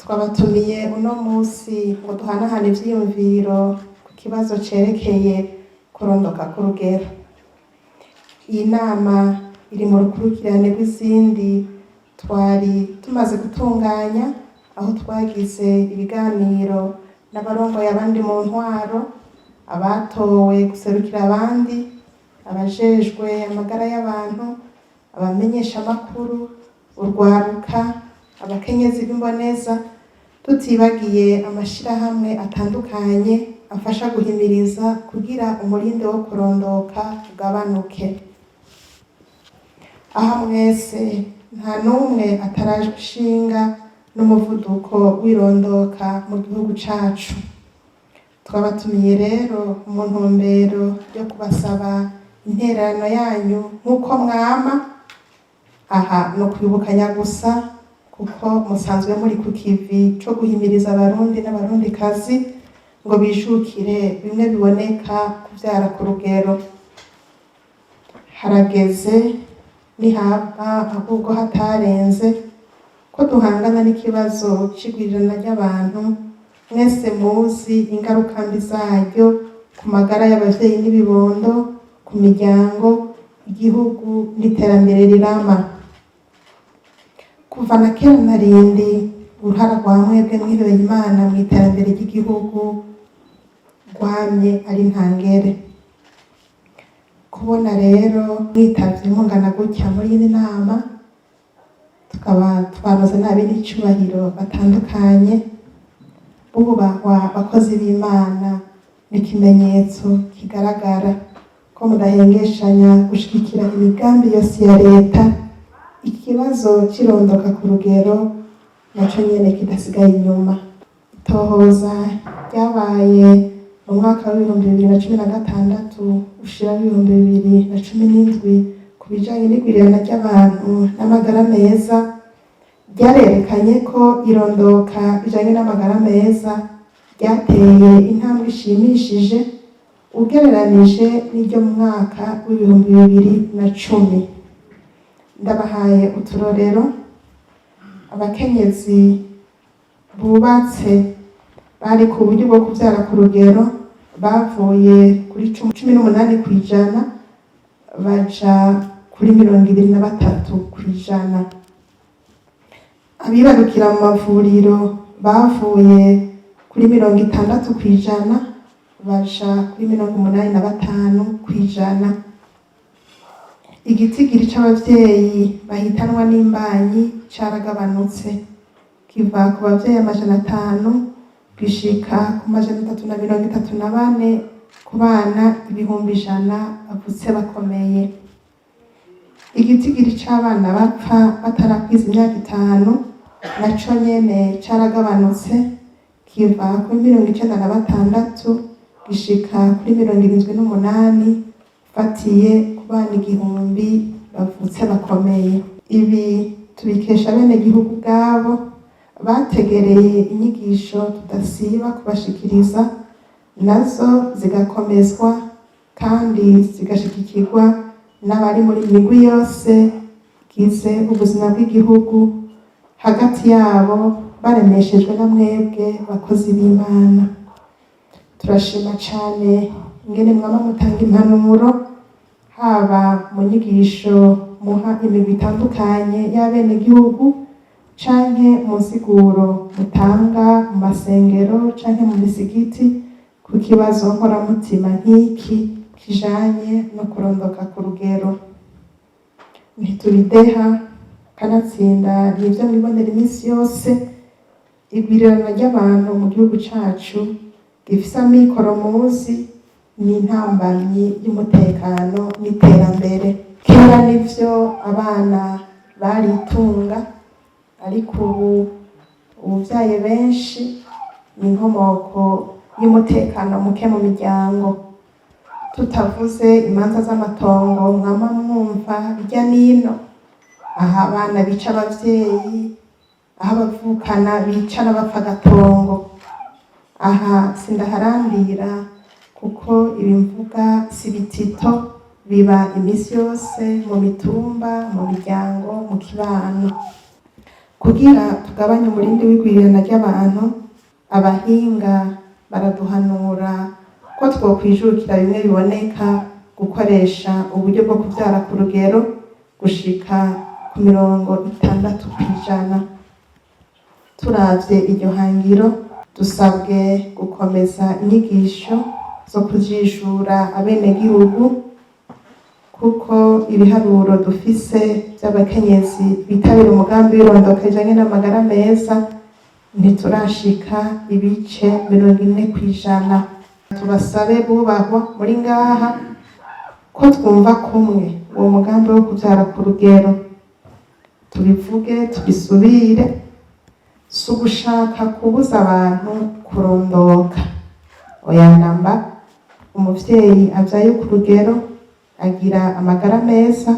Twabatumiye uno munsi ngo duhanahane ivyiyumviro ku kibazo cerekeye kurondoka k'urugero. Iyi nama iri mu rukurikirane rw'izindi twari tumaze gutunganya, aho twagize ibiganiro n'abarongoye abandi mu ntwaro, abatowe guserukira abandi, abajejwe amagara y'abantu, abamenyeshamakuru, urwaruka, abakenyezi b'imboneza, tutibagiye amashirahamwe atandukanye afasha guhimiriza kugira umurindi wo kurondoka ugabanuke. Aha mwese nta n'umwe atarajwe ishinga n'umuvuduko w'irondoka mu gihugu cacu. Twabatumiye rero mu ntumbero yo kubasaba intererano yanyu nk'uko mwama. Aha ni ukwibukanya gusa, kuko musanzwe muri ku kivi co guhimiriza Abarundi n'Abarundikazi ngo bijukire bimwe biboneka kuvyara ku rugero. Harageze, nihaba ahubwo hatarenze, ko duhangana n'ikibazo c'igwirirana ry'abantu mwese muzi ingaruka mbi zaryo ku magara y'abavyeyi n'ibibondo, ku miryango, igihugu n'iterambere rirama. Kuva na kera na rindi, uruhara rwa mwebwe mwihebeye Imana mu iterambere ry'igihugu rwamye ari ntangere. Kubona rero mwitavye mungana gutya muri iyi nama, tukaba twanoze n'abeneicubahiro batandukanye bubahwa abakozi b'Imana, ni ikimenyetso kigaragara ko mudahengeshanya gushigikira imigambi yose ya leta, ikibazo c'irondoka ku rugero naco nyene kidasigaye inyuma. Itohoza ryabaye mu mwaka w'2016 ushira 2017 ku bijanye n'igwirirana ry'abantu n'amagara meza ryarerekanye ko irondoka rijanye n'amagara meza ryateye intambwe ishimishije ugereranije n'iryo mu mwaka w'2010. Ndabahaye uturorero: abakenyezi bubatse bari ku buryo bwo kuvyara ku rugero bavuye kuri 18% baja kuri 23%. Abibarukira mu mavuriro bavuye kuri 60% baja kuri 85%. Igitigiri c'abavyeyi bahitanwa n'imbanyi caragabanutse, kiva ku bavyeyi 500 gishika ku 334 ku bana 100,000 bavutse bakomeye. Igitigiri c'abana bapfa batarakwiza imyaka 5 naco nyene caragabanutse, kiva kuri 96 gishika kuri 78 ufatiye ku bana 1000 bavutse bakomeye. Ibi tubikesha bene gihugu ubwabo bategereye inyigisho tudasiba kubashikiriza, nazo zigakomezwa kandi zigashigikirwa n'abari muri migwi yose igize ubuzima bw'igihugu, hagati yabo baremeshejwe na mwebwe bakozi b'Imana. Turashima cane ingene mwama mutanga impanuro, haba mu nyigisho muha imigwi itandukanye y'abenegihugu canke mu nsiguro mutanga mu masengero canke mu misigiti ku kibazo nkoramutima nk'iki kijanye no kurondoka ku rugero. Ntitubideha, kanatsinda nivyo mwibonera iminsi yose: igwirirana ry'abantu mu gihugu cacu gifise amikoro muzi ni intambamyi y'umutekano n'iterambere. Kera nivyo abana baritunga, ariko ubu ubuvyaye benshi ni inkomoko y'umutekano muke mu miryango, tutavuze imanza z'amatongo mwama mwumva hirya nino, aho abana bica abavyeyi, aho abavukana bicana bapfa agatongo. Aha sindaharandira, kuko ibi mvuga si bitito, biba imisi yose mu mitumba, mu miryango, mu kibano. Kugira tugabanye umurindi w'igwirirana ry'abantu, abahinga baraduhanura ko twokwijukira bimwe biboneka gukoresha uburyo bwo kuvyara ku rugero gushika ku 60%. Turavye iryo hangiro, dusabwe gukomeza inyigisho zo kujijura abenegihugu, kuko ibiharuro dufise vy'abakenyezi bitabira umugambi w'irondoka rijanye n'amagara meza ntiturashika 40%. Tubasabe bubahwa muri ngaha ko twumva kumwe uwo mugambi wo kuvyara ku rugero. Tubivuge tubisubire, si ugushaka kubuza abantu kurondoka, oya namba. Umuvyeyi avyaye ku rugero agira amagara meza,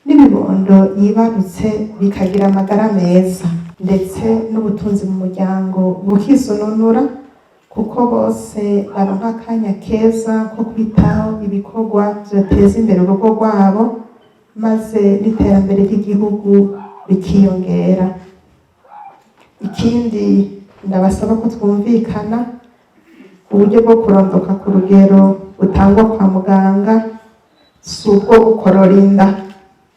n'ibibondo yibarutse bikagira amagara meza, ndetse n'ubutunzi mu muryango bukisununura, kuko bose baronka akanya keza ko kwitaho ibikorwa vyoteza imbere urugo rwabo, maze n'iterambere ry'igihugu rikiyongera. Ikindi ndabasaba ko twumvikana uburyo bwo kurondoka ku rugero butangwa kwa muganga si ubwo gukorora inda.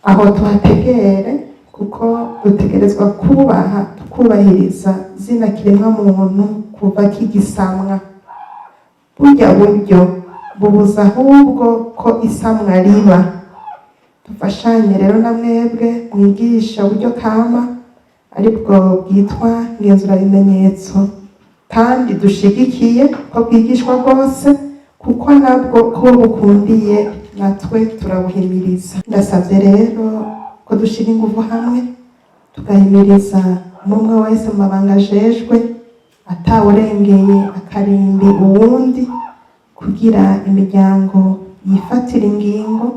Aho tuhategere, kuko dutegerezwa kubaha, tukubahiriza zina kiremwa muntu kuva kigisamwa. Burya buryo bubuza ahubwo ko isamwa riba. Dufashanye rero na mwebwe mwigisha uburyo kama, aribwo bwitwa ngenzurabimenyetso, kandi dushigikiye ko bwigishwa rwose, kuko nabwo ko bukundiye natwe turabuhimiriza. Ndasabye rero ko dushira ingufu hamwe, tugahimiriza umwe wese mu mabanga ajejwe, atawurengeye akarimbi uwundi, kugira imiryango yifatira ingingo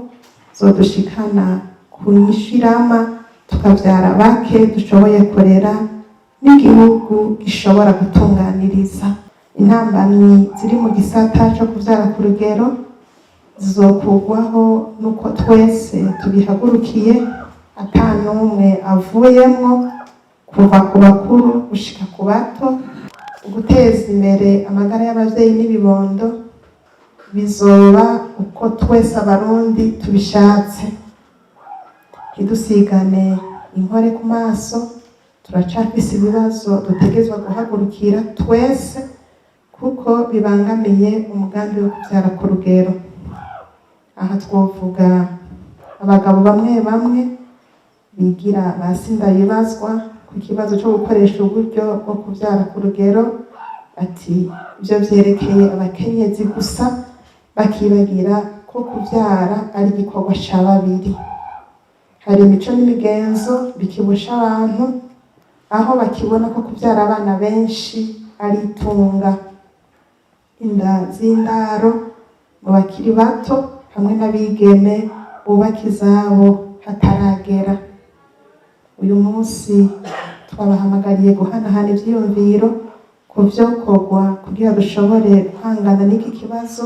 zodushikana ku nyishirama, tukavyara bake dushoboye kurera n'igihugu gishobora gutunganiriza. Intambamyi ziri mu gisata co kuvyara ku rugero zizokugwaho nuko twese tubihagurukiye, ata n'umwe avuyemwo, kuva ku bakuru gushika ku bato. Guteza imbere amagara y'abavyeyi n'ibibondo bizoba uko twese Abarundi tubishatse. Ntidusigane inkore ku maso, turacafise ibibazo dutegerezwa guhagurukira twese, kuko bibangamiye umugambi wo kuvyara ku rugero. Aha twovuga abagabo bamwe bamwe bigira ba sindabibazwa ku kibazo co gukoresha uburyo bwo kuvyara ku rugero, ati ivyo vyerekeye abakenyezi gusa, bakibagira ko kuvyara ari igikorwa ca babiri. Hari imico n'imigenzo bikibusha abantu, aho bakibona ko kuvyara abana benshi ari itunga. Inda z'indaro mu bakiri bato hamwe n'abigeme bubaka izabo hataragera. Uyu munsi twabahamagariye guhanahana ivyiyumviro ku vyokorwa kugira dushobore guhangana n'iki kibazo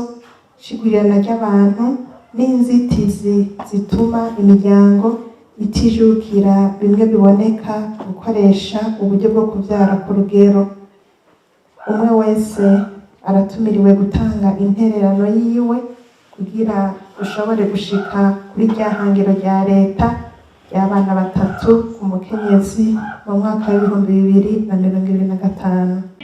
c'igwirirana ry'abantu n'inzitizi zituma imiryango itijukira bimwe biboneka gukoresha uburyo bwo kuvyara ku rugero. Umwe wese aratumiriwe gutanga intererano yiwe kugira dushobore gushika kuri rya hangiro rya leta ry'abana batatu ku mukenyezi mu mwaka w'2025.